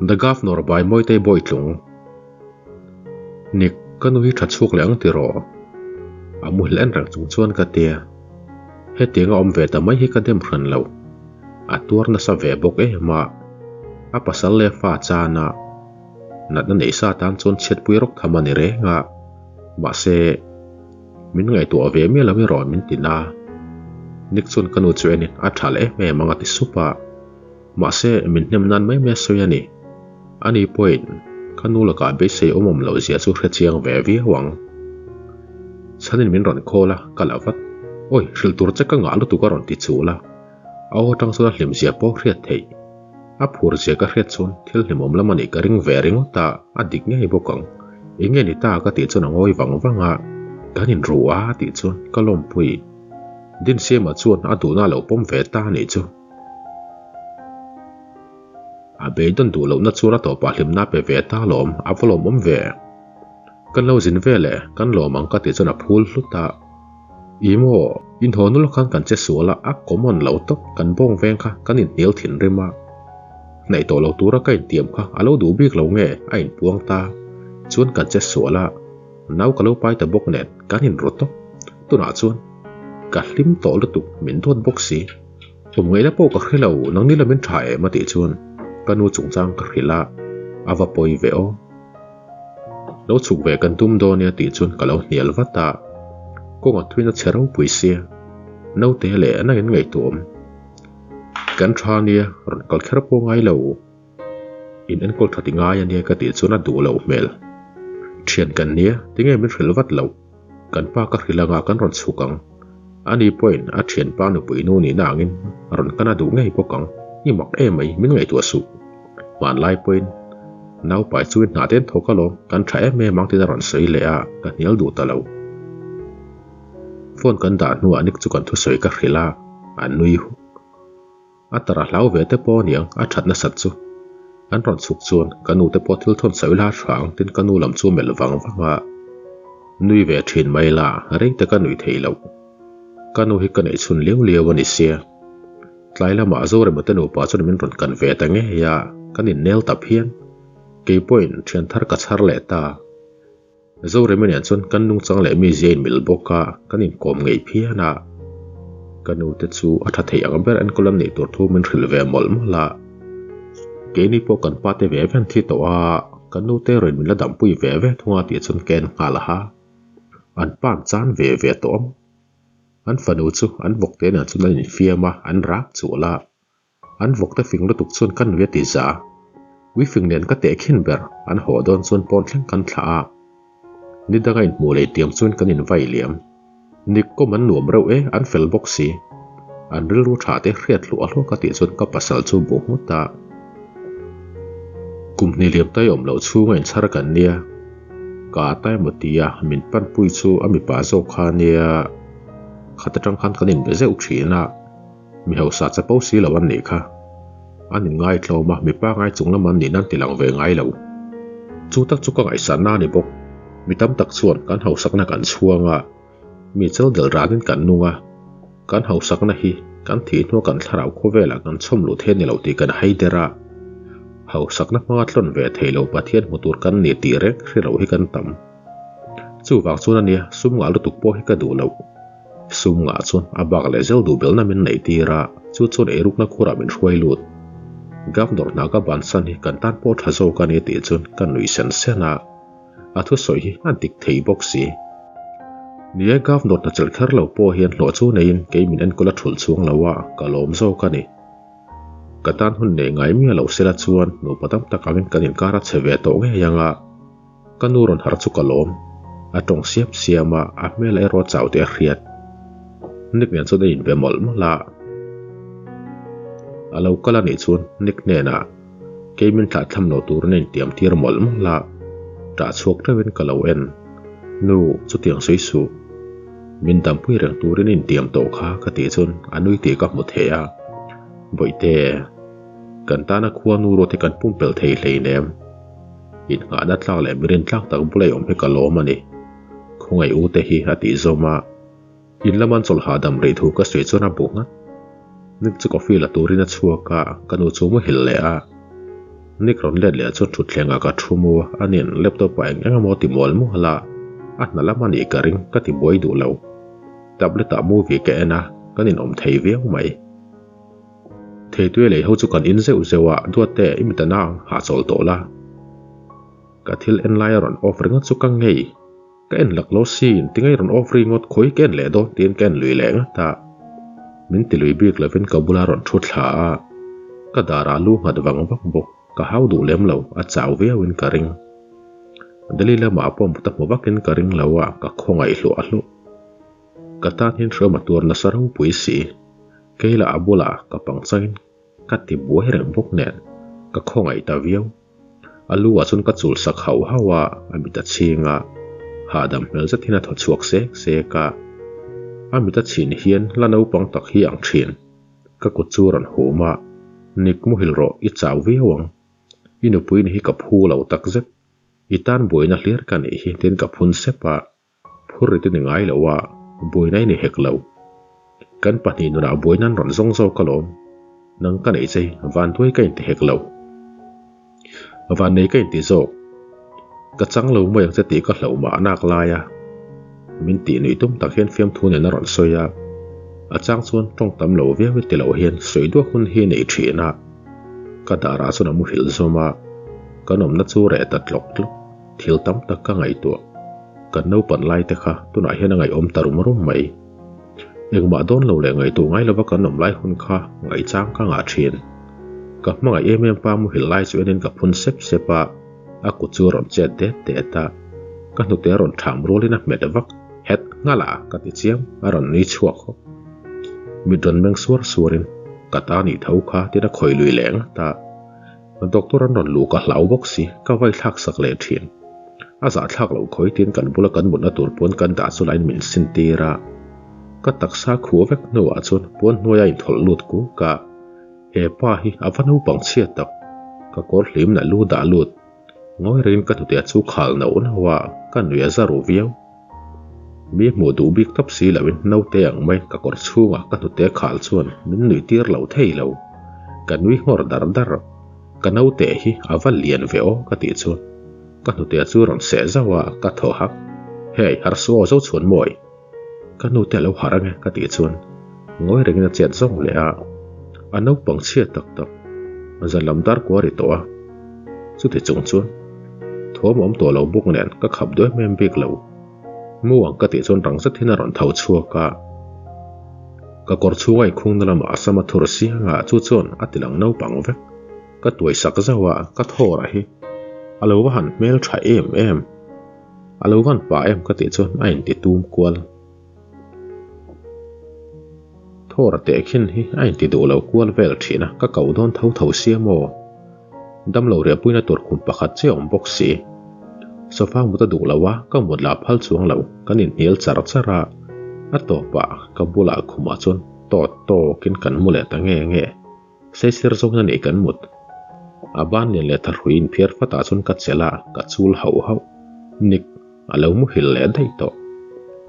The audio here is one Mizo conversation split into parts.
The Governor by Mawitei Bawitlung Nick, ka nu hi tha chhuak leh ang tiraw? A muhil en reng chung chuan ka tia. Hetiang a awm ve ta mai hi ka dem hran lo. A tuar nasa ve bawk em a. A pasal leh fa chana natna neih sa tan chuan chhiatpui rawk tham a ni reng a. Mahse. Min ngaihtuah ve miah lo erawh min ti na. Nick chuan ka nu chu enin a tha leh em em ang a ti sup a. Mahse, min hnem nan mai mai a sawi a ni. Ani pawhin ka nu lakah beisei awm awm loh zia chu hre chiang ve viau ang. Chhanin min rawn call a, ka la vat. Awi, hrilh tur che ka ngah lutuk a rawn ti chul a. A aw atang chuan a hlim zia pawh hriat theih. A phur zia ka hriat chuan thil hlimawm lam a nih ka ring ve ringawt a, a dik ngei bawk ang. Eng nge ni ta ka tih chuan a ngawi vang vang a, kan inru a tih chuan ka lawmpui. Dinsiama chuan a duhna a lo pawm ve ta a nih chu. A beidawn duh lohna chuan a tawpah hlimna a pe ve ta alawm, a va lawmawm ve. Kan lo zin ve le, kan lawm ang ka tih chuan a phul hlut a. I maw, inhaw nul khan kan che sual a, a common lo tawp, kan bawng veng kha kan inhnial thinrim a. Hnaih tawh lo tura ka intiam kha a lo duh bik lo nge a inpuang ta. Chuan kan che sual a, nau ka lo pai ta bawk nen kan inru tawp. Tunah chuan ka hlim tawh lutuk min duat bawk si. Awm ngaihna pawh ka hre lo, nangni la min tha em a tih chuan ka nu chungchang ka hrilh a, a va pawi ve aw. Lo chhuk ve kan tum dawn nia tih chuan ka lo hnial vat a, kawnga thuin a chhe ropui sia, naute leh a nangin ngaihtuah awm. Kan tha nia, rawn kal kher pawh ngai lo. In enkawl tha ti ngai ania ka tih chuan a duh loh hmel. Thian kan nia, tinge min hrilh vat loh? Kan pa ka hrilh anga kan rawn chhuk ang. Ani pawhin a thianpa nupui nu nihna angin rawn kan a duh ngei bawk ang. I mak em mai, min ngaihtuah suh. Hmanlai pawhin naupai chu i hnah ten thawk alawm, kan tha em em ang tiin a rawn sawi leh a, ka hnial duh ta lo. Phone kan dah hnuah Nick chu kan thusawi ka hrilh a, a nui huk. A tar a hlau ve te pawh aniang a that nasat chu. An rawn chhuk chuan ka nu te pawh thil thawn sawi la tha ang tin ka nu lam chu melh vang vang a. Nui ve thin mai la, rei te ka nui thei loh. Ka nu hi ka neih chhun liau liau a ni sia. Tlai lamah Zorema te nupa chuan min rawn kan ve ta ngei a, kan innel ta phian. Kei pawhin thian thar ka chhar leh ta. Zorema nen chuan kan nungchang leh mizia inmil bawk a, kan inkawm ngei phian a. Ka nu te chu a tha thei ang ber enkawl an neih tur thu min hrilh ve mawlh mawlh a. Keini pawh kan pa te ve ve an thi tawh a, ka nu te erawhin min la dampui ve ve thung a tih chuan ka en nghal a ha. An pa an chan ve ve tawh ang. An fanu chu an vawk te nen chuan an infiam a, an rak chul a. An vawk te fing lutuk chuan ka nui a ti za. Ui fing nen ka teh khin ber, an haw dawn chuan pawn thleng kan thlah a. Ni danga inhmuh lei tiang chuan kan invai liam. Nik kawm an nuam reuh e, an fel bawk si. An rilru tha te hriat hluah hluah ka tih chuan ka pasal chu bu nghut a. Kum hnih liam tai awm loh chhunga inchhar kan nia. Ka a tai maw tia min panpui chu a mipa zawk kha nia. Khat atang khan kan inbe zeuh thin a. Mi hausa chapo si lo an nih kha. An inngai tlawm a, mipa ngai chung lam an nih nan ti lang ve ngai lo. Chu tak chu ka ngaihsanna a ni bawk. Mi tam tak chuan kan hausakna kan chhuang a, mi chel del ranin kan nung a. Kan hausakna hi kan thih hnua kan thlarau khawvelah kan chhawm luh thei a ni lo tih kan hai der a. Hausakna hmanga tlawn ve thei lo Pathian hmu tur kan ni tih reng hre lo hi kan tam. Chuvang chuan a nia, sum ngah lutuk pawh hi ka duh loh. Sum ngah chuan a bak leh zel duh belna min neih tir a, chu chuan eirukna khurah min hruai lut. Governor hna ka bansan hi kan tan pawh tha zawk a ni tih chuan ka nuih sen sen a, a thusawi hi a dik thei bawk si. Ni e, Governor hna chelh kher lo pawh hian hlawh chu neiin kei min enkawl a thulh chhuang lo a, ka lawm zawk a ni. Ka tan hun nei ngai miah loh sela chuan nupa tam tak angin kan inkar a che ve tawh ngei ang a. Ka nu rawn harh chu ka lawm. A tawng siam siam a, a hmel erawh chau teh a hriat. Nick nen chuan a inbe mawlh mawlh a. A lo kal a nih chuan Nick hnenah kei min thlah thlam lo turin a intiam tir mawlh mawlh a. Ṭah chhuak ṭeuhin ka lo en. Nu, chutiang sawi suh. Min dampui reng turin a intiam tawh kha ka tih chuan a nui tih ka hmu thei a. Bawihte, kan tana khua nu ruat hi kan pumpelh thei hleinem. Innghahna tlak leh mirin tlak tak bula i awm hi ka lawm a ni. khawngaih u te hi a tih zawm a. In lama an chawlh hahdam rih thu ka sawi chuan a bu nghat. Nick chu coffee la turin a chhuak a, ka nu chu muhil leh a. Nick rawn let leh chuan thutthlengah ka thu mu a, ani'n laptop ah eng eng emaw ti mual mual a, a hna lam a nih ka ring ka ti buai duh lo. Tablet ah movie ka en a, kan inawm thei viau mai. Theitui lei ho chu kan in zeuh zeuh a, Duatte i mit a na ang, hahchawl tawh la. Ka thil en lai a rawn off ringawt chu ka ngei. Ka en lak lo sin, tinge i rawn off ringawt khawi ka en leh dawn tiin ka en lui leh ngat a. Min ti lui bik lovin ka bula rawn thu thla a, ka darah lu nghat vang vang bawk, ka hau duh lem lo, a chau viauin ka ring. Delhi lamah pawh mut a hmu vakin ka ring lo a, ka khawngaih hluah hluah. Ka tan hian hreawm a tuar nasa ropui si, kei lah a bulah ka pangchangin ka ti buai reng bawk nen, ka khawngaih ta viau. A lu ah chuan ka chul sak hauh hauh a, a mit a chhing a, hahdam hmel zet hian a thaw chhuak sek sek a. A mit a chhin hian la naupang tak hi ang thin. Ka kut chu rawn hum a, Nick muhil rawh, i chau viau ang. I nupui ni hi ka phu lo tak zet. I tan buaina hlir ka nih hi tiin ka phun sep a. Phur rit i ni ngai lo a, buaina i ni hek lo. Kan pahnih nunah buaina an rawn zawng zawk alawm. Nang ka neih che hi vanduai ka inti hek lo. Vannei ka inti zawk. Ka chang lo mai ang che tih ka hlauh mah nak lai a. Min tih nuih tum tak hian fiamthu nen a rawn sawi a. A chang chuan tawng tam lo viau i ti loh hian sawi duak hun hi nei thin a. Ka darah chuan a muhilh zawm a. Kan awmna chu reh ta tlawk tlawk. Thil tam tak ka ngaihtuah. Kan naupan lai te kha tunah hian a ngaihawm ta rum rum mai. Engmah dawn lo leh ngaihtuah ngai lova kan awm lai hun kha ngaihchang ka ngah thin. Ka hmangaih em em pa muhil lai chu enin ka phun sep sep a, a kut chu a rawn chet det det a. Ka hnute a rawn tham rualin a hmet vak, Het nghala ka ti chiam, a rawn nui chhuak hawk. Mit rawn meng suar suarin, Ka ta nih tho kha tiin a khawi lui leh ngat a. Doctor an rawn luh ka hlau bawk si, ka vai thlak sak leh thin. A zah thlak loh khawi tiin kan bula kan mutna tur puan kan dah chu lain min sin tir a. Ka taksa khuh vek hnuah chuan puan hnuaia inthawlh lut kuk a. He pa hi a va naupang chhia tak, ka kawr hlimna lu dah lut. Ngawi rengin ka hnute chu khal nauh nauh a, ka nui a za ru viau. Mi hmuh duh bik tawp si loin naute ang mai ka kawr chhungah ka hnute khal chuan min nui tir lo thei lo. Ka nui nghawr dar dar. Ka naute hi a va lian ve aw ka tih chuan ka hnute chu rawn seh zauh a, ka thaw hak. Hey, harsu aw zo chhuan mawi. Ka hnute a lo harh ange ka tih chuan ngawi rengin a chet zawng leh a. A naupang chhia tak tak. Zan lam dar kua ri tawh a. Chuti chung chuan thuam awm tawh lo bawk nen ka khap duai em em bik lo. Mu ang ka tih chuan rang zet hian a rawn tho chhuak a. Ka kawr chhunga inkhungna lamah a sam a thur siang a, chu chuan a ti lang naupang vek. Ka tuai sak zauh a, ka thaw rah hi a lo va han hmel tha em em. A lo van pa em ka tih chuan a inti tum kual. Thawra tehkhin hi a inti duh lo kual vel thin a, ka ko dawn tho tho sia maw? Damlo riahpuina tur khum pakhat chiah awm bawk si. Sofa mut a duh lo a, ka mut lah phal chuang lo, kan inhnial char char a, a tawpah ka bulah khumah chuan tawt tawkin kan mu leh ta nge nge. Saisir zawng a nih kan mut. A ban lian leh thahrui inphiar fatah chuan ka chelh a, ka chul hauh hauh. Nick. A lo muhil leh daih tawh.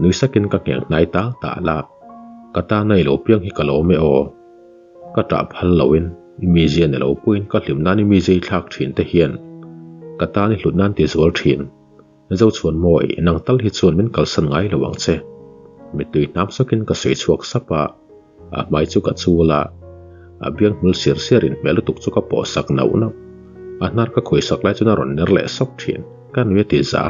Nui sakin ka ngheng hnai tal tal a, ka tana i lo piang hi ka lawm e aw. Ka ṭah phal loin i mizia ni lo puiin ka hlim nan i mizia i thlak ṭhin te hian ka tan i hlut nan ti zual ṭhin. Zochhuan mawi, nang tal hi chuan min kalsan ngai lo ang che. Mittui hnam sakin ka sawi chhuak sap a, a hmai chu ka chul a, a biang hmul sir sir in hmel lutuk chu ka pawh sak nauh nauh. A hnar ka khawi sak lai chuan a rawn ner leh sawk thin, ka nui a ti za.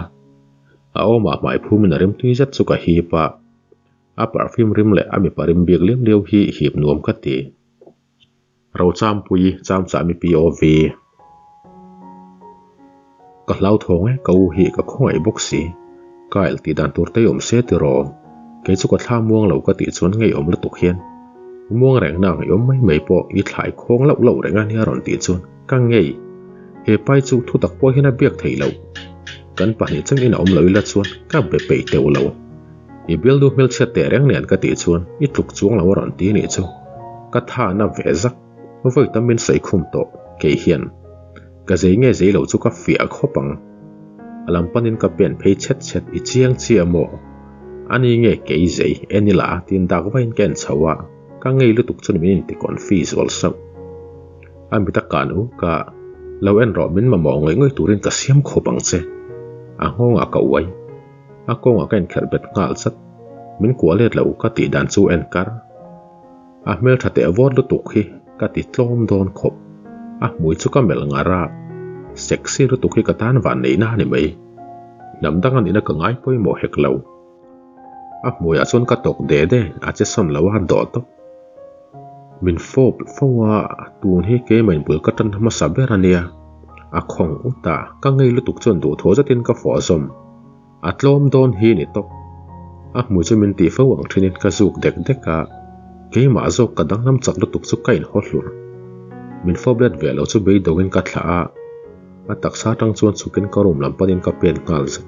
A awmah hmai phumin a rim tui zet chu ka hip a, a perfume rim leh a mipa rim bik liau liau hi hip nuam ka ti. Rochampui Chamchami POV. Ka hlauthawng e, ka u hi ka khawngaih bawk si. Kyle tih dan tur te i awm se tiraw? Kei chu ka thla muang lo ka tih chuan ngeiawm lutuk hian muang reng na ang i awm mai mai pawh i thlai khawng loh loh reng a nia rawn tih chuan ka ngei. He pai chu thutak pawh hian a biak theih loh. Kan pahnih cheng in a awm lo ila chuan ka be peih teuh lo. I bialnu hmelchhiat teh reng nen ka tih chuan i tluk chuang lo a rawn ti nih chu. Ka tha na ve zak. Vawi tam min sawi khum tawh kei hian. Ka zei nge zei lo chu ka fiah khawp ang. A lam panin ka pen phei chhet chhet, I chiang chiah maw? Ani nge kei zei, en ila tiin dak vaiin ka en chho a, ka ngei lutuk chuan min inti confi zual sauh. A mit a kan uk a, Lo en rawh, min mamawh ngawih ngawih turin ka siam khawp ang che. A nghawngah ka uai. A kawngah ka inkhelh bet nghal zat. Min kuah let lo ka tih dan chu en kar. A hmeltha teh vawt lutuk hi ka ti tlawm dawn khawp. A hmui chu ka melh ngar a, sexy lutuk hi ka tan van neihna a ni mai. Hnam dang a nihna ka ngai pawimawh hek lo. A hmuiah chuan ka tawk de de, a che sawn lo a dawh tawp. Min fawp fo a, tun hi keimah in bul ka tan hmasa ber a nia. A khawng ut a, ka ngei lutuk chuan duhthawh zetin ka fawh zawm. A tlawm dawn hi ni tawp. A hmui chu min tih fo ang thinin ka zuk dek dek a, keimah zawk ka danglam chak lutuk chu ka inhaw hlur. Min fawp let ve lo chu beidawngin ka thlah a, a taksa atang chuan chhukin ka room lam panin ka pen nghal zet.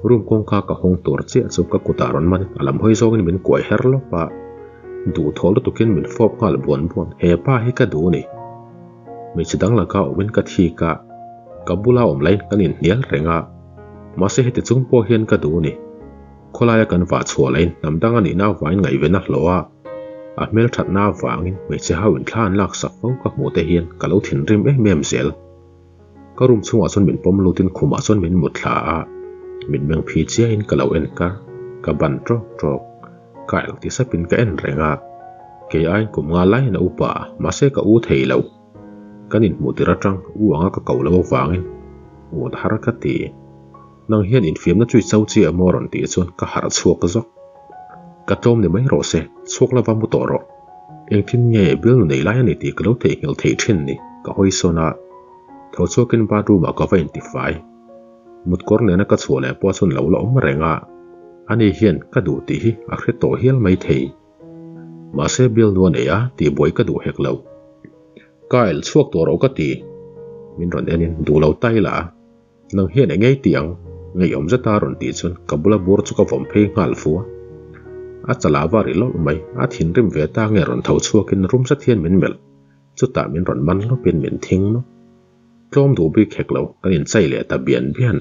Room kawngka ka hawng tur chiah chu ka kutah rawn man a lam hawi zawngin min kuai her lawp a, duhthawh lutukin min fawp nghal buan buan. He pa hi ka duh ni. Hmeichhe dang laka awmin ka thik a, ka bula awm laiin kan inhnial reng a. Mahse heti chung pawh hian ka duh ni. Khawlaia kan vah chhuah lahin hnam dang a nihna avangin ngaihven a hlawh a, a hmelthatna avangin hmeichhe ho in thla an laksak fo ka hmuh te hian ka lo thinrim em em zel. Ka room chhungah chuan min pawm lutin khumah chuan min mut thla a, mitmeng phi chiahin ka lo en kar, ka ban tawk tawk. Kyle ti sapin ka en reng a, kei aiin kum nga laiin a upa a, mahse ka u thei lo. Kan inhmuh tir atang u anga ka ko lo avangin ut har ka ti. Nang hian infiamna chu i cho chiah maw rawn tih chuan ka harh chhuak zawk. Ka tlawm ni mai rawh se, chhuak lova mu tawh rawh. Engtin nge bialnu nei lai a ni tih ka lo theihnghilh theih thin ni, ka hawi sawn a. Tho chhuakin bathroom ah ka va intifai. Mutkawr nena ka chhuah leh pawh chuan lo la awm reng a, ani hian ka duh tih hi a hre tawh hial mai thei. Mahse bialnu a nei a tih buai ka duh hek lo. Kyle, chhuak tawh rawh ka ti. Min rawn enin duh lo ta ila a, nang hian eng ei tih ang? Ngeiawm zeta a rawn tih chuan ka bula bur chu ka vawm phei nghal fu a. A chalah va ri lawlh mai, a thinrim ve ta nge rawn tho chhuakin rum zet hian min melh. Chutah min rawn man lawpin min thing nawk. Tlawm duh bik hek lo, kan inchai leh ta bian bian.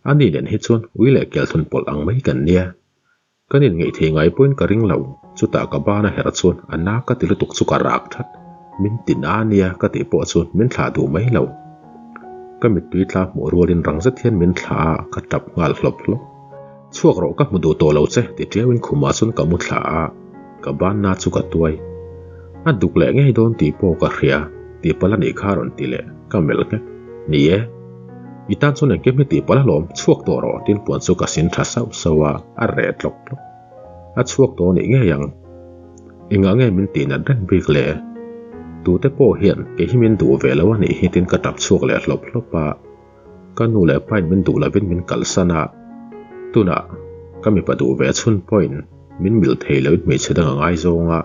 Ani nen hi chuan ui leh kelthun pawlh ang mai kan nia. Kan inngeih thei ngai pawhin ka ring lo, chutah ka ban a herh chuan a na ka ti lutuk chu ka rak that. Min ti na nia ka tih pawh chuan min thlah duh mai lo. Ka mittui tla hmuh rualin rang zet hian min thlah a, ka tap nghal hlawp hlawp. Chhuak rawh ka hmu duh tawh lo che ti tiauin khumah chuan ka mu thlah a, ka ban na chu ka tuai. A duk leh ngei dawn tih pawh ka hria, tih palh a nih kha a rawn ti leh, ka melh nghek. Ni e. I tan chuan engkim hi tih palh alawm, chhuak tawh rawh tin puan chu ka sin tha sauh sauh a, a reh tlawk tlawk. A chhuak tawh anih ngei ang. Engah nge min tih nat reng bik le? Tute pawh hian kei hi min duh ve lo anih hi tin ka tap chhuak leh hlawp hlawp a. Ka nu leh pain min duh lovin min kalsan a, tunah ka mipa duh ve chhun pawhin min mil thei loin hmeichhe dang a ngaizawng a,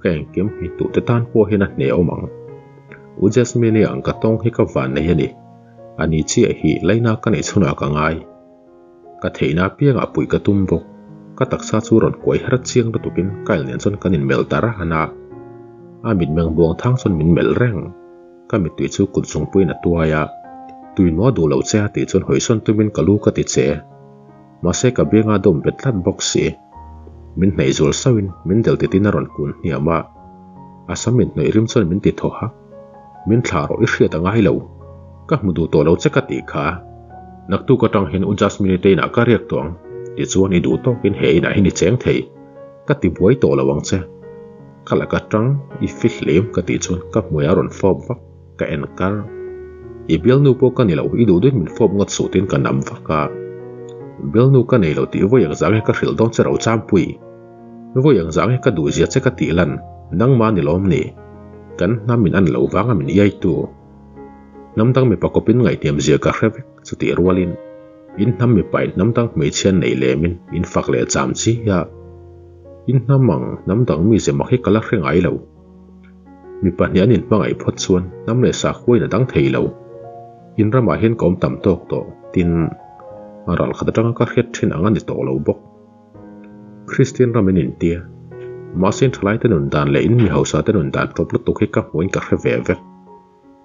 ka engkim hi tute tan pawh hian a hnehawm ang. U Jasmine-i ang ka tawng hi ka van nei a ni. Ani chiah hi laina ka neih chhunah ka ngai. Ka theihna apiangah puih ka tum bawk. Ka taksa chu rawn kuai her chiang lutukin Kyle nen chuan kan inmelh ta ran a. A mitmeng buang thang chuan min melh reng. Ka mittui chu kut zungpuiin a tuai a, Tui maw duh loh che a tih chuan hawisawn tumin ka lu ka ti che. Mahse ka bianga dawm bet tlat bawk si. Min hnaih zual sauhin min del titin a rawn kun hniam a, a sam min hnawih rim chuan min ti thaw hak. Min thlah rawh i hriat a ngai lo. Ka hmu duh tawh lo che ka tih kha. Naktuk atang hian U Jasmine-i te inah ka riak tawh ang. Tichuan i duh tawkin he inah hian i cheng thei. Ka ti buai tawh lo ang che. Ka la ka tang, i fi hlim ka tih chuan ka hmui a rawn fawp vak, ka en kar. I bialnu pawh ka ni lo, i duh duhin min fawp ngawt suh tiin ka nam vak a. Bialnu ka nei lo tih vawi ang zang hi ka hrilh dawn che ro Champui. Vawi ang zang hi ka duh zia che ka tih lan, nangmah ni lawm ni? Kan hnam in an lo vang a min iaitu. Hnam dang mipa kawpin ngaihniam zia ka hre vek chutih rualin in hnam mipain hnam dang hmeichhia nei lemin in fak leh cham chi a. In hnam ang hnam dang mi ze mak hi ka la hre ngai lo. Mi pahnih an inhmangaih phawt chuan hnam leh sakhuain a dang thei lo. In ramah hian ka awm tam tawk tawh, tin, ral khat atanga ka hriat thin ang a ni tawh lo bawk. Kristian ram in intia. Mahse in thalaite nun dan leh in mi hausa te nun dan tawp lutuk hi ka hmuhin ka hre ve vek.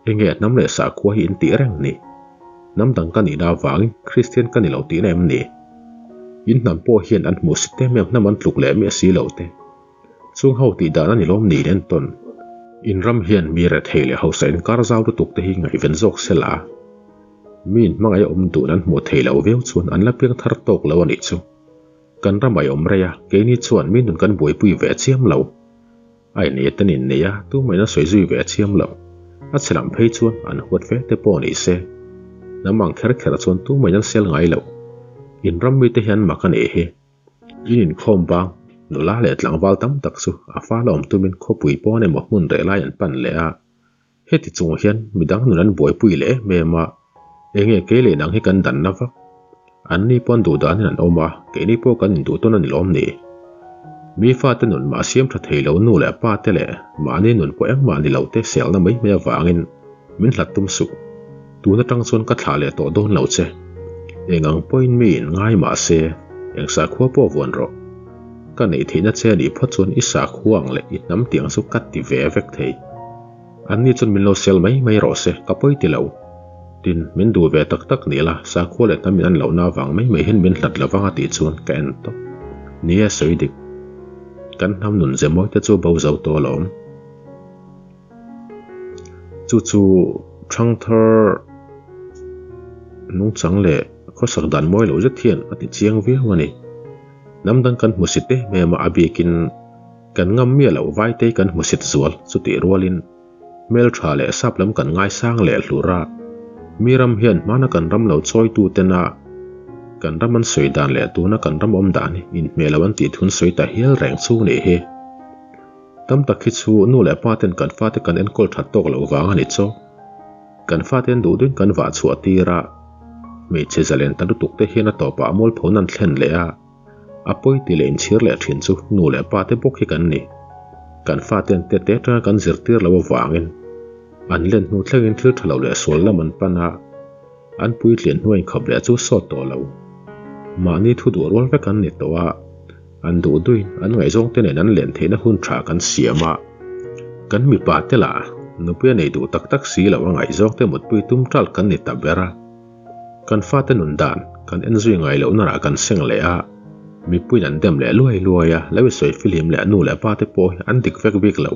Enge hnam leh sakhua hi in tih reng ni? Hnam dang ka nihna avangin Kristian ka ni lo tihna em ni? In hnam pawh hian an hmuhsit em em hnam an tluk leh miah si lo te. Chung ho tih dan a ni lawm niin entawn. In ram hian mi rethei leh hausa inkar zau lutuk te hi ngaihven zawk se la. Mi in hmangaih a awm dun an hmuh thei lo viau chuan an la piang thar tawk lo a nih chu. Kan ram a i awm rei a, keini chuan mi nun kan buaipui ve chiam lo. A innei atan innei a, tumah in a sawi zui ve chiam lo. A chhe lam phei chuan an huat fe te pawh ni se. Hnam ang kher kher chuan tumah in an sel ngai lo. In ram mite hi an mak a nih hi. In inkhawm bang, nula leh tlangval tam tak chu a fal a awm tumin khawpui pawn emaw hmun reh lai an pan leh a. Heti chung hian midang nun an buaipui leh em em a, enge kei leh nang hi kan danna vak? Anni pawh an duh danin an awm a, keini pawh kan induh tawn a ni lawm ni? Mi fate nun mah siam tha thei lo nu leh pa te leh mahni nun pawh engmah ni lo te selna mai mai avangin min hlat tum suh. Tun atang chuan ka thlah leh tawh dawn lo che. Eng ang pawhin mi in ngai mah se, eng sakhua pawh vuan rawh. Ka neih theihna che a nih phawt chuan i sakhua ang leh i hnam tiang chu ka ti ve vek thei. Anni chuan min lo sel mai mai rawh se, ka pawi ti lo. Tin, min duh ve tak tak ni la, sakhua leh hnam in an lohna avang mai mai hian min hlat lo vang a tih chuan ka en tawp. Ni e, sawi dik. Kan hnam nun ze mawi te chu bo zo tawh alawm. Chu chu thangthar nungchang leh khawsak dan mawi loh zet hian a ti chiang viau a ni. Hnam dang kan hmu sit em em a, a bikin kan ngam miah loh vaitei kan hmu sit zual chutih rualin hmeltha leh sap lam kan ngaisang leh hlur a. Mi ram hian hmana kan ram lo chawitu tena kan ram an sawi dan leh tuna kan ram awm dan hi inhmeh lo an tih thun sawi ta hial reng chu nih hi. Tam tak hi chu nu leh pa ten kan fate kan enkawl that tawk loh vang a ni chawk. Kan fate an duh duin kan vah chhuah tir a, hmeichhe zalen ta lutuk te hian a tawpah mualpho nan thlen leh a, a pawi ti leh inchhir leh thin chu nu leh pa te bawk hi kan ni. Kan fate an tete atanga kan zirtir loh avangin an len hnu thlengin thil tha lo leh sual lam an pan a, an puitlian hnuai inkhap leh chu sawt tawh lo. Mahni thu duh rual vek an ni tawh a, an duh duin an ngaihzawng te nen an len theihna hun tha kan siam a. Kan mipa te lah nupui a nei duh tak tak si lo a ngaihzawng te mutpui tum ṭalh kan ni ta ber a. Kan fate nun dan kan en zui ngai loh narah kan seng leh a, mipuiin an dem leh luai luai a, lo i sawi fihlim leh nu leh pa te pawh hi an dik vek bik lo.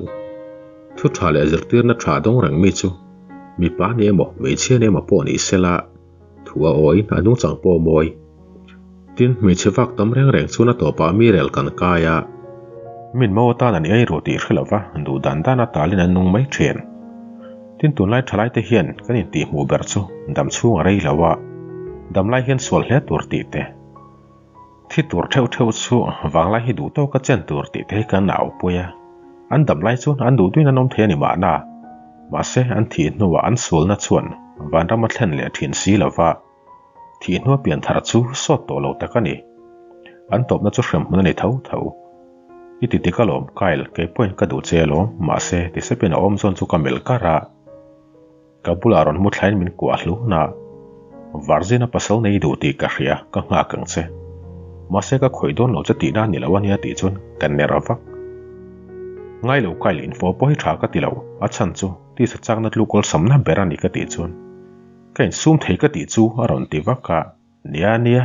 Thu tha leh zirtirna tha dawng reng mi chu mipa ni emaw hmeichhia ni emaw pawh ni sela thu a awiin a nungchang pawh a mawi. Tin, hmeichhe vak tam reng reng chuan a tawpah mi rel kan kai a. Min mo atan an ei ruh tih hre lova duh dan dan a talin an nung mai thin. Tin, tunlai thalaite hian kan intihhmuh ber chu dam chhung a rei lo a, damlai hian sual hle tur tih te. Thi tur theuh theuh chu vanglai hi duh tawka chen tur tih te hi kan aupui a, an dam lai chuan an duh duhin an awm thei a ni mahna. Mahse, an thih hnuah an sualna chuan vanram a thlen leh thin si lova, thih hnua pian thar chu sawt tawh lo tak a ni. An tawpna chu hremhmun a ni tho tho. I ti dik alawm Kyle, kei pawhin ka duh che alawm, mahse, tisepin a awm zawn chu ka melh kar a. Ka bulah rawn mu thlain min kuah hlun a, Varzina pasal nei duh tih ka hria, ka nghak ang che. Mahse ka khawih dawn lo che tihna a ni lo a nia tih chuan ka ner vak. Ngai lo Kyle info pawh hi tha ka ti lo, a chhan chu tisa chakna tluk awlsamna ber a ni ka tih chuan ka insum thei ka tih chu a rawn ti vak a, nia nia,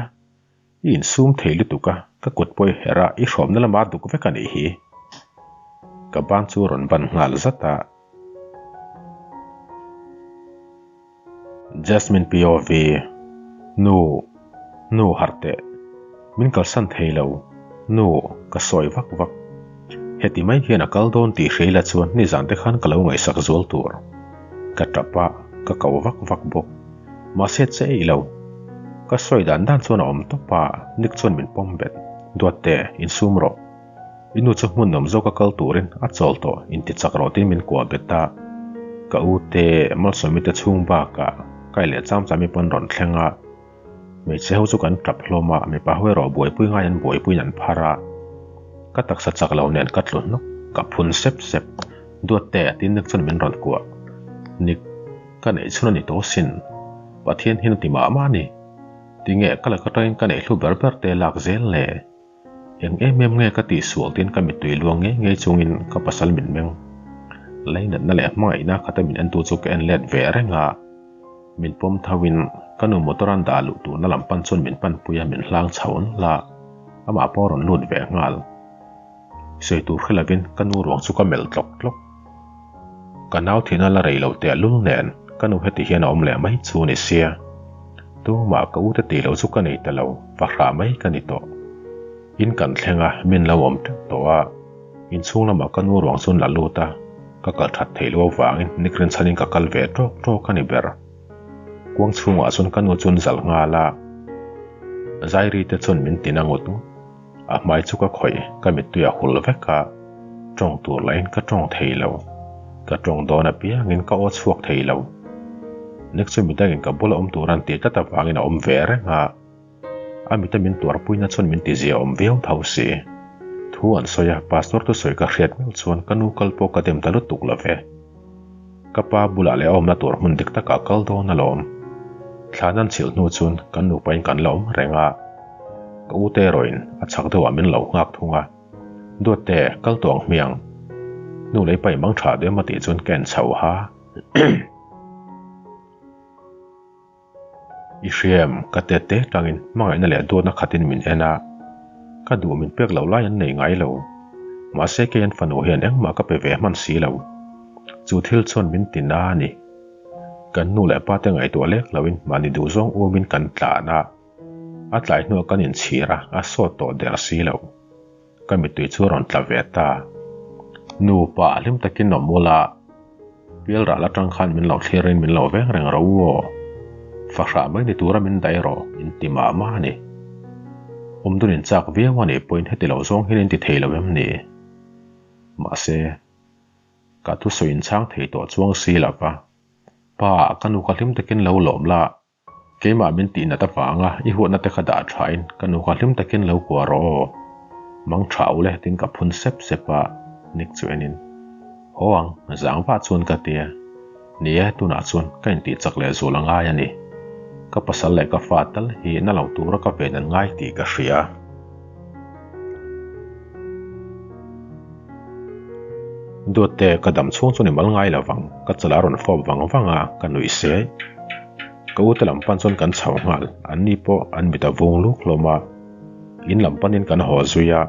i insum thei lutuk a, ka kut pawh i herh a, i hrawmna lamah a duk vek a nih hi. Ka ban chu a rawn ban nghal zat a. Jasmine POV, Nu, nu harh teh. Min kalsan thei lo. Nu, ka sawi vak vak. Heti mai hian a kal dawn tih hria ila chuan nizan te khan ka lo ngaihsak zual tur. Ka tap a, ka ko vak vak bawk. Mahse che ei lo. Ka sawi dan dan chuan a awm tawp a, Nick chuan min pawm bet. Duatte, insum rawh. I nu chu hmun awm zawka kal turin a chawl tawh inti chak rawh tiin min kuah bet a. Ka u te, Malsawmi te chhung bakah kai leh cham chami pawn rawn thleng a. Hmeichhe ho chu kan tap hlawm a, mipa ho erawh buaipui ngaiin an buaipuiin an phar a. Ka taksa chak lo nen ka tlu hnawk, ka phun sep sep. Duatte tiin Nick chuan min rawn kuah. Nick, ka neih chhun a ni tawh sin. Pathian hian a ti mah mah a ni. Tinge ka lak atangin ka neih hlu ber ber te lak zel le? Eng em em nge ka tih sual tiin ka mittui luang ngei ngei chungin ka pasal min meng. Leinatna leh hmangaihna khata min entu chu ka en let ve reng a. Min pawm tho in ka nu motor an dah luh turna lam pan chuan min panpui a, min hlang chho nalh a, amah pawh a rawn lut ve nghal. Sawi tur hre lovin ka nu ruang chu ka melh tlawk tlawk. Ka nau thihna la rei lo teh lul nen ka nu heti hian a awm leh mai chu ni sia. Tumah ka u te tih loh chu ka nei ta lo, fahrah mai ka ni tawh. In kan thleng a, min lo awm teuh tawh a. Inchhung lamah ka nu ruang chuan la lut a, ka kal that theih loh avangin nikrin chhanin ka kal ve tawk tawk a ni ber. Kuang chhungah chuan ka nu chuan zalh nghal a, Zairi te chuan min tin a ngut ngut. A hmai chu ka khawih, ka mittui a hul vek a, tawng tur lahin ka tawng thei lo. Ka tawng dawn apiangin ka aw chhuak thei lo. Nek chu midangin ka bula awm tur an tih tlat avangin a awm ve reng a. A mita min tuarpuina chuan min tizia awm viau tho si. Thu an sawi a, pastor thusawi ka hriat meuh chuan ka nu kal pawh ka dem ta lutuk lo ve. Ka pa bulah leh a awmna tur hmun dik takah kal dawn alawm. Thlan an chhilh hnu chuan kan nupain kan la awm reng a. Ka ute erawhin a chhak deuhah min lo nghak thung a. Duatte, kal tawh ang hmiang. Nu lei paih mang tha deuh emaw tih chuan ka en chho ha. I hriam, ka tet te tangin hmangaihna leh duatna khatin min en a, ka duh min pek loh lai an nei ngai lo. Mahse kei an fanu hian engmah ka pe ve hman si lo. Chu thil chuan min ti na a ni. Kan nu leh pa te ngaihtuah lek loin mahni duhzawng umin kan tlan a, a tlai hnuah kan inchhir a, a sawt tawh der si lo. Ka mittui chu a rawn tla ve ta. Nupa hlim takin awm ula, Pialral atang khan min lo thlirin min lo veng reng ro aw. Fahrah mai ni tura min daih rawh, in ti mah mah a ni. Awmdun in chak viau a nih pawhin heti lo zawng hian in ti thei lo em ni? Mahse, ka thusawi in chhang thei tawh chuang si lo va. Pa, ka nu ka hlim takin lo lawm la. Keimah min tih nat avanga i huatna te kha dah thain ka nu kha hlim takin lo kuah rawh aw. Mang tha u le tin ka phun sep sep a, Nick chu enin. Haw ang, zang vah chuan ka ti a. Ni e, tunah chuan ka intih chak leh zual a ngai a ni. Ka pasal leh ka fa tal hi na lo tura ka ven an ngai tih ka hria. Duatte, ka dam chhung chuan i mal ngai lo vang, ka chalah a rawn fawp vang vang a, ka nuih se. Ka ute lam pan chuan kan chho nghal, an ni pawh an mit a vung luk hlawm a. In lam panin kan haw zui a,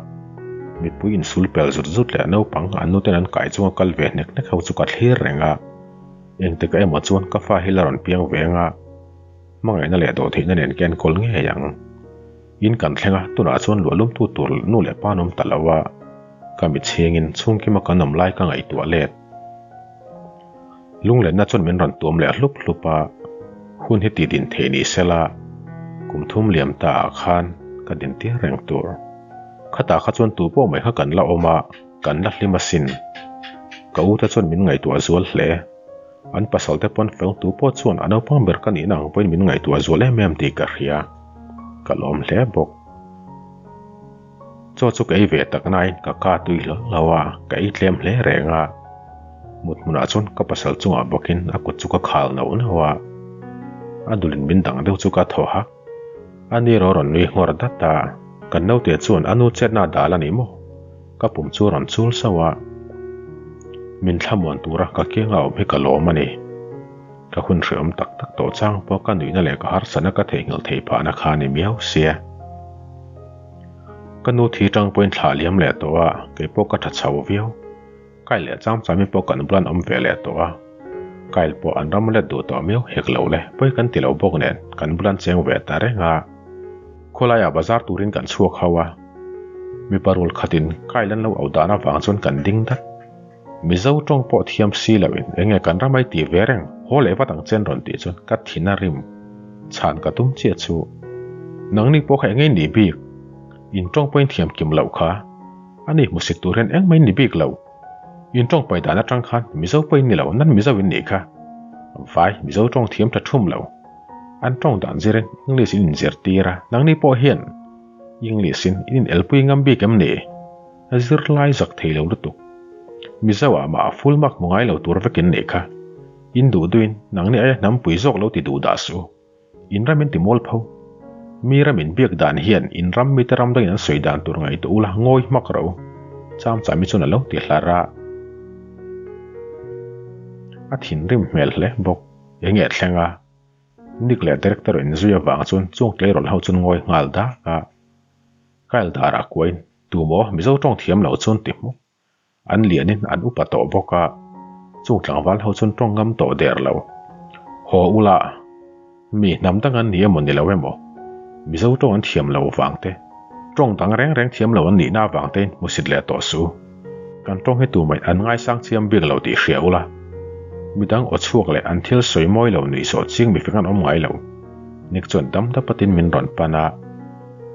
mipui insul pel zut zut leh naupang an nuten an kai chunga kal ve hnek hnek ho chu ka thlir reng a. Engtikah emaw chuan ka fa hi la rawn piang ve ang a, hmangaihna leh dawhtheihna nen ka enkawl ngei ang. In kan thleng a, tunah chuan luahlumtu tur nu leh pa an awm ta lo a, ka mitchhingin chhungkima kan awm lai ka ngaihtuah let. Lunglenna chuan min rawn tuam leh hlup hlup a, hun hi tih din theih ni sela, kum thum liam ta ah khan ka din tir reng tur. Khatah kha chuan tu pawh mai kha kan la awm a, kan la hlim asin. Ka u te chuan min ngaihtuah zual hle. An pasal te pawn fel tu pawh chuan a naupang ber ka nihna ang pawhin min ngaihtuah zual em em tih ka hria. Ka lawm hle bawk. Chaw chu ka ei ve tak nain ka ka tui hlawl lo a, ka ei tlem hle reng a. Mut hmunah chuan ka pasal chungah bawkin a kut chu ka khal nauh nauh a. A dulin min dang deuh chu ka thaw hak. A ni erawh a rawn nui nghawr dat a, kan naute chuan a nu chetna a dal a ni maw? Ka pum chu a rawn chul sauh a. Min thlamuan tura ka kianga awm hi ka lawm a ni. Ka hun hrehawm tak tak tawh chang pawh ka nuihna leh ka harsatna ka theihnghilh theih phahna kha a ni miau sia. Ka nu thi tang pawhin thlah liam leh tawh a, kei pawh ka tha chho viau. Kail leh chang chami pawh kan bulan awm ve leh tawh a. Kail pawh an ram let duh tawh miau hek lo le, pawi kan ti lo bawk nen kan bulan cheng ve ta reng a. Khawlaiah bazar turin kan chhuak ho a, mipa rul khatin Kail an lo au dan avang chuan kan ding dat. Mizo tawng pawh thiam si loin enge kan ramai ti ve reng, haw leh vat ang chen rawn tih chuan ka thin a rim. Chhan ka tum chiah chu. Nangni pawh kha engei ni bik? In tawng pawhin thiam kim loh kha. Ani hmusit tur hian engmah in ni bik lo. In tawng pai dan atang khan Mizo pawh in ni lo, nan Mizo in nih kha. Vai, Mizo tawng thiam tha thum lo. An tawng dan zirin English in inzirtir a, nangni pawh hian English in in inelpui ngam bik em ni? A zirlai zak thei lo lutuk. Mizo ah mah a full mark hmu ngai lo tur vek in nih kha. In duh duhin nangni aia hnampui zawk lo ti duh dah suh u. In ram in ti mual pho. Mi ram in biak dan hian in ram mite ram dangin an sawi dan tur ngaihtuah ula ngawi hmak ro. Cham chami chuan a lo ti hlar a. A thinrim hmel hle bawk. Enge thleng a? Nick leh Director inzui avang chuan chung tleirawl ho chuan ngawi nghal dak a. Kyle darah kuain, Tu maw Mizo tawng thiam lo chuan ti hmuk. An lianin an upa tawh bawk a, chung tlangval ho chuan tawng ngam tawh der lo. Haw ula, mi hnam dang an ni emaw ni lo emaw, Mizo tawng an thiam lo vang te, tawng dang reng reng thiam lo an nihna avang tein hmusit leh tawh suh. Kan tawng hi tumah an ngaisang chiam bik lo tih hria ula, midang aw chhuak leh an thil sawi mawi lo nuihsawh ching mifing an awm ngai lo. Nick chuan dam dap atin min rawn pan a,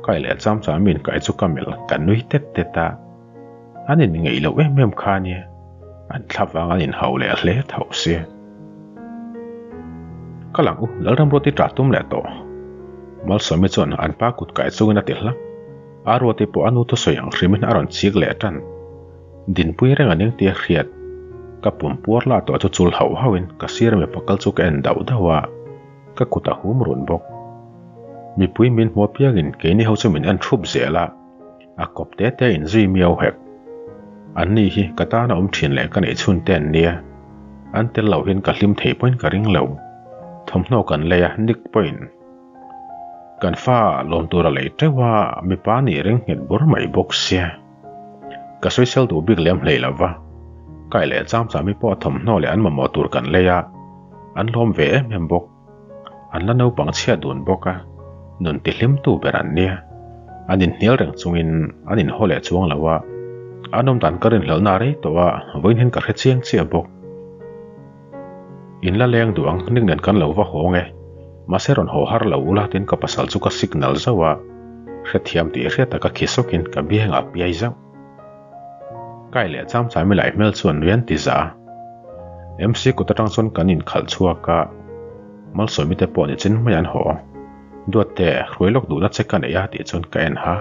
Kai leh cham cham min kai chu ka melh ka nui tet tet a. An in ngeih loh em em kha nia, an thla vang an in hau leh hle tho sia. Ka lang u, Lalramruati ṭah tum leh tawh. Malsawmi chuan an pa kut kai chungin a ti hlak. Aruati pawh a nu thusawi ang hrimin a rawn chik leh ṭan. Dinpui reng a ning tia hriat. Ka pum puar lah tawh chu chul hauh hauhin ka sir mipa kal chu ka en dauh dauh a, ka kut a hum run bawk. Mipui min hmu apiangin keini ho chu min en thup zel a. A kawp te te in zui miau hek. An ni hi ka tana awm thin leh ka neih chhun te an nia. An tel loh hian ka hlim thei pawhin ka ring lo. Thawmhnaw kan lei a, Nick pawhin kan fa lawm tur a lei teuh a, mipa nih ring nghet bur mai bawk sia. Ka sawisel duh bik lem hlei lo va. Kai leh cham chami pawh a thawmhnaw leh an mamawh tur kan lei a, an lawm ve em em bawk. An la naupang chhiat dun bawk a, nun tihlimtu ber an nia. An inhnial reng chungin an inhaw leh chuang lo a, an awm dan ka rinhlelhna a rei tawh a, vawiin hian ka hre chiang chiah bawk. In la leng duh ang, ning nen kan lo va hawng e. Mahse rawn haw har lo ula tiin ka pasal chu ka signal zauh a, hrethiam tih hriat taka khi sawkin ka biangah a piai zauh. Kai leh cham chami lai hmel chuan rian ti za a. MC kut atang chuan kan inkhalh chhuak a, Malsawmi te pawh nichin mai an haw. Duatte, hruai lawk duhna che ka nei a tih chuan ka en ha.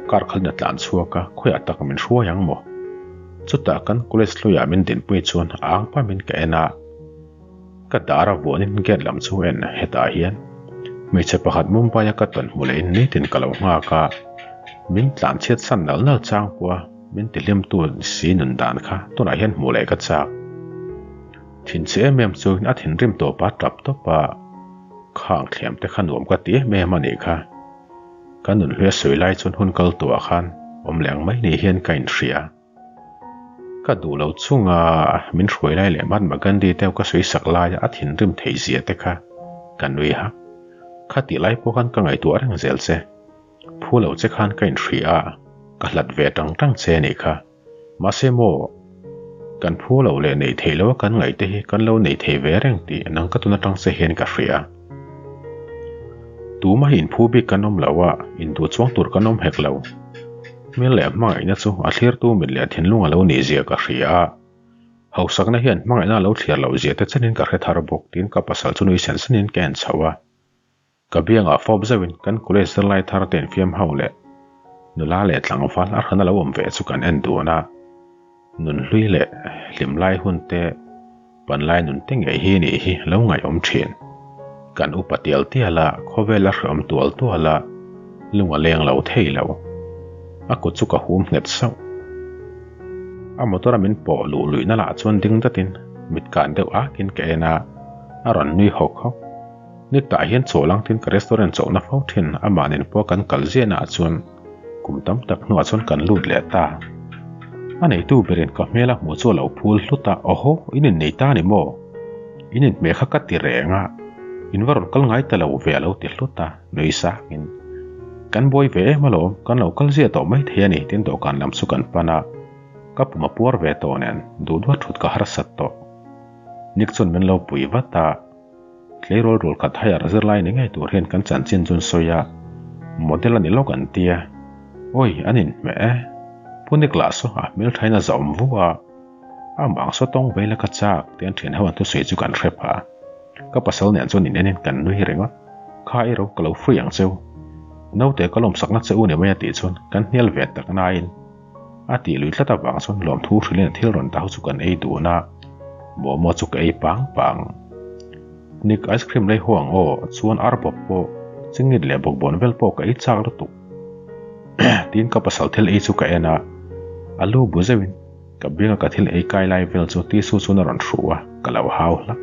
Car khalin a tlan chhuak a, khawiah tak min hruai ang maw? Chutah kan college hluiah min dinpui chuan a ang pamin ka en a. Ka dar a vuanin gate lam chu en hetah hian hmeichhe pakhat Mumbai a ka tawn hmu lehin nitin ka lo nghak a, min tlan chhiat san nal nal chang pawh a min ti hlim tu si nun dan kha tunah hian hmuh leh ka chak. Thinchhe em em chuin a thinrim tawp a tap tawp a, khang thliam te kha nuam ka ti em em a nih kha. Ka nun hluia sawi lai chuan hun kal tawhah khan awm leh ang mai ni hian ka inhria. Ka duh lo chunga min hruai lai leh Mahatma Gandhi te ka sawi sak laia a thinrim theih zia te kha ka nui hak. Kha tih lai pawh khan ka ngaihtuah reng zel che. Phu lo che khan ka inhria a, ka hlat ve tang tang che a nih kha. Mahse maw, kan phu lo leh neih theih loa kan ngaih te hi kan lo nei thei ve reng tih nang ka tun atang che hian ka hria. Tumah hi inphu bik kan awm lo a, induh chuang tur kan awm hek lo. Hmel leh hmangaihna chu a thlirtu mit leh thinlung a lo nih zia ka hria a, hausakna hian hmangaihna a lo thliar loh zia te chenin ka hre thar bawk tiin ka pasal chu nui sen senin ka en chho a. Ka biangah fawp zeuhin kan college zirlai thar te infiam ho leh nula leh tlangval a hran a lo awm ve chu kan en dun a, nunhlui leh hlimlai hun te Panlai nun te ngei hi nih hi lo ngaihawm thin. Kan upa tial tial a, khawvel a hreawm tual tual a, lung a leng lo thei lo. A kut chu ka hum nghet sauh. A motor a min pawh luh luihna lah chuan ding datin mit kan deuh akin ka en a, a rawn nui hawk hawk. Ni tah hian chaw lang tin ka restaurant chauhna fo thin amah nen pawh kan kal ziahna ah chuan kum tam tak hnuah chuan kan lut leh ta. A neitu berin ka hmel a hmuh chu a lo phul hlut a, Awhaw, in innei ta a ni maw? In inhmeh kha ka ti reng a, in va rawn kal ngai ta lo ve a lo ti hlut a, nui sakin, Kan buai ve em alawm, kan lo kal ziah tawh maithei a ni tin dawhkan lam chu kan pan a, ka pum a puar ve tawh nen duh duat thut ka harsat tawh. Nick chuan min lo pui vat a. Tleirawl rul khat haiar zirlai ni ngei tur hian kan chanchin chu an sawi a, model a ni lawk an tia. Awi, an inhmeh e. Pu Niklas saw a hmelthain a zahawm vu a, amah ang saw tawng vei la ka chak ti an thian ho an thusawi chu kan hre pha. Ka pasal nen chuan in enin kan nui ringawt. Kha i ro ka lo free ang cheu. Naute ka lawmsakna che u ni mai a tih chuan kan hnial ve tak nain a tih lui tlat avang chuan lawmthu hrilhin a thil rawn dah chu kan ei dun a, momo chu ka ei pang pang. Nick ice cream lei haw ang aw, chuan ar bawp pawh, chingit leh bawkbawn vel pawh ka ei chak lutuk. Tiin ka pasal thil ei chu ka en a, a lu bu zeuhin ka bianga ka thil ei kai lai vel chu tissue chuan a rawn hru a, ka lo hau hlak.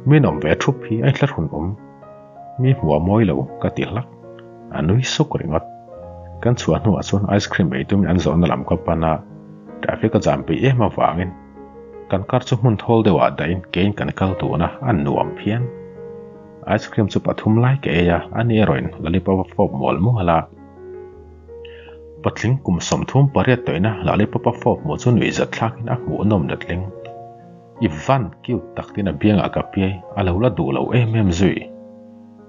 Min awm ve thup hi a inthlahrun awm. Mi hmuh a mawi lo ka ti hlak. A nui suk ringawt. Kan chhuah hnuah chuan ice cream ei tumin an zawhna lam ka pan a, traffic a jam peih em avangin kan car chu hmun thawl deuhah dahin kein kan kal tun a, a nuam phian. Ice cream chu pathum lai ka ei a, ani erawhin lollipop a fawp mual mual a. Patling kum 38 tawhina lollipop a fawp hmuh chu nuihzat thlakin a hmuhnawm letling. I van cute tak tin a biangah ka piai, a lo la duh lo em em zui.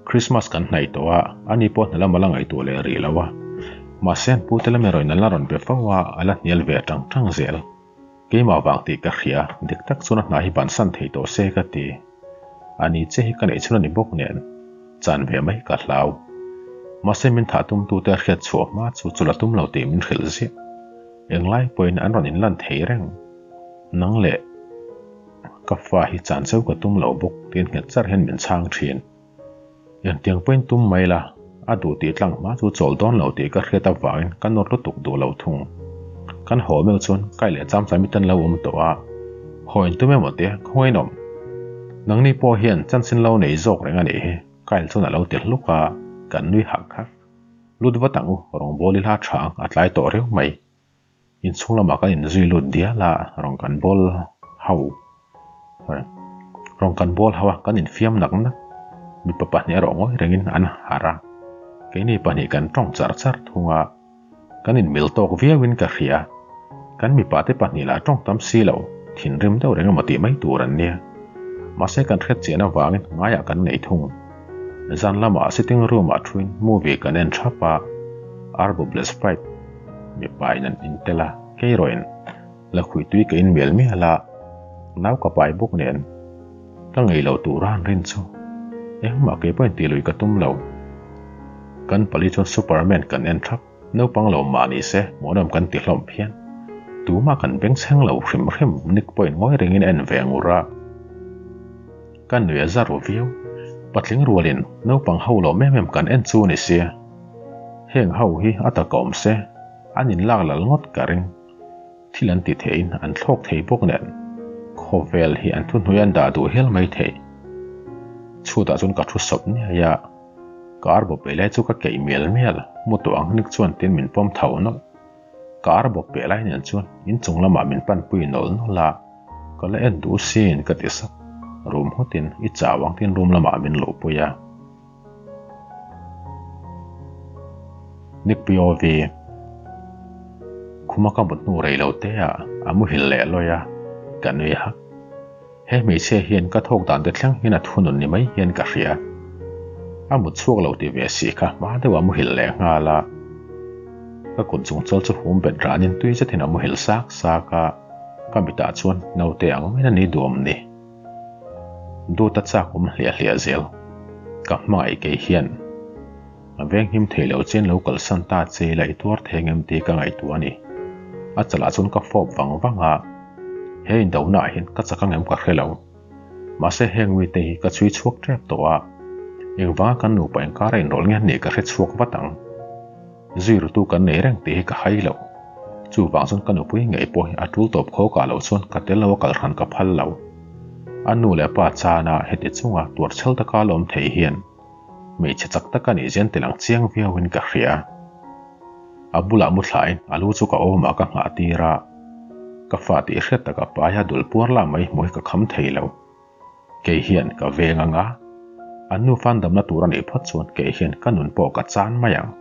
Christmas kan hnaih tawh a, ani pawh hna lam a la ngaihtuah leh rih lo a. Mahse an pute lam erawhin an la rawn be fo a, a la hnial ve tang tang zel. Keimah vang tih ka hria, dik tak chuan a hna hi bansan thei tawh se ka ti. Ani che hi ka neih chhun a ni bawk nen, chan ve mai ka hlau. Mahse min thah tumtute a hriat chhuah hma chu chu la tum lo tih min hrilh ziah. Englai pawhin an rawn inlan thei reng. Nang leh ka fa hi chan cheu ka tum lo bawk tiin nghet char hian min chhang thin. Engtiang pawhin tum mai la, a duh tih tlang hma chu chawl dawn lo tih ka hriat avangin ka nawr lutuk duh lo thung. Kan haw meuh chuan kai leh cham cham i tan lo awm tawh a, haw in tum emaw tia khawngaih nawm. Nangni pawh hian chanchin lo nei zawk reng a nih hi, Kyle chuan a lo ti hluk a, kan nui hak hak. Lut vat ang u, rawngbâwl i hla tha ang, a tlai tawh reuh mai. Inchhung lamah kan inzui lut dial a, rawn kan bawl ho rawn kan bawl ho a, kan infiam nak nak. Mipa pahnih erawh ngawi rengin an harh a, keini pahnih kan tawng char char thung a, kan inmil tawk viauin ka hria. Kan mipa te pahnih lah tawng tam si lo, thinrim deuh reng emaw tih mai tur an nia. Mahse kan hriat chian avangin ngaiah kan nei thung. Zan lamah sitting room ah thuin movie kan en thap a, Arbo leh Sprite mipa in an in tel a, keirawhin lakhuih tui ka in mial mial a, nau ka pai bawk nen ka ngei lo tur a an rin chu engmah kei pawhin tih lui ka tum lo. Kan pali chuan Superman kan en thap, naupang lo mah ni se hmuhnawm kan ti hlawm phian. Tumah kan bengchheng lo hrim hrim, Nick pawhin ngawi rengin a en ve ngur a. Ka nui a za ru viau. Patling rualin naupang ho lo mem em kan en chu ni sia. Heng ho hi a tak awm se, an inlak lal ngawt ka ring. Thil an ti theiin an thlawk thei bawk nen, khawvel hi an thuhnuai an dah duh hial mai thei. Chhutah chuan ka thu sawp niai a, ka ar bawp ei lai chu ka keih mial mial, mu tawh ang nik chuan tin min pawm tho nawlh. Ka ar bawp peh lai nen chuan inchung lamah min panpui nawlh nawlh a. Ka la en duh sin ka ti sap. Room ngawtin i chau ang tiin room lamah min luhpui a. Nick POV Khuma ka mut hnu rei lo te ah a muhil leh lawi a, ka nui hak. He hmeichhia hian ka thawk dan te thleng hian a thunun ni mai hian ka hria. A mut chhuak lo ti ve si kha hma deuh a muhil leh nghal a. Ka kut chung chawl chu hum bet ranin tui zetin a muhil sak sak a. Ka mitah chuan naute ang maiin a ni duam ni. Dawt a chak awm hliah hliah zel. Ka hmangaih kei hian a venghim thei lo chian lo kalsan ta che ila i tuar thei ngem tih ka ngaihtuah a ni. A chalah chuan ka fawp vang vang a, he indonaah hian ka chak angem ka hre lo. Mahse heng mite hi ka chhui chhuak tep tawh a, engvanga kan nupa inkara inrawlh nge nih ka hre chhuak vat ang. Zui rutu kan nei reng tih hi ka hai lo. Chuvang chuan ka nupui ngei pawh hi a tul tawp kho kah loh chuan ka tel lo a kal hran ka phal lo. A nu leh pa chana heti chunga tuarchhel taka lawm thei hian hmeichhe chak taka nih zian tel ang chiang viauin ka hria. A bulah mu thlain a lu chu ka awmah ka nghah tir a, ka fa tih hriat taka paia dul puar lah mai hmuh hi ka kham thei lo. Kei hian ka veng anga, an nu fan damna tur a nih phawt chuan kei hian ka nun pawh ka chan mai ang.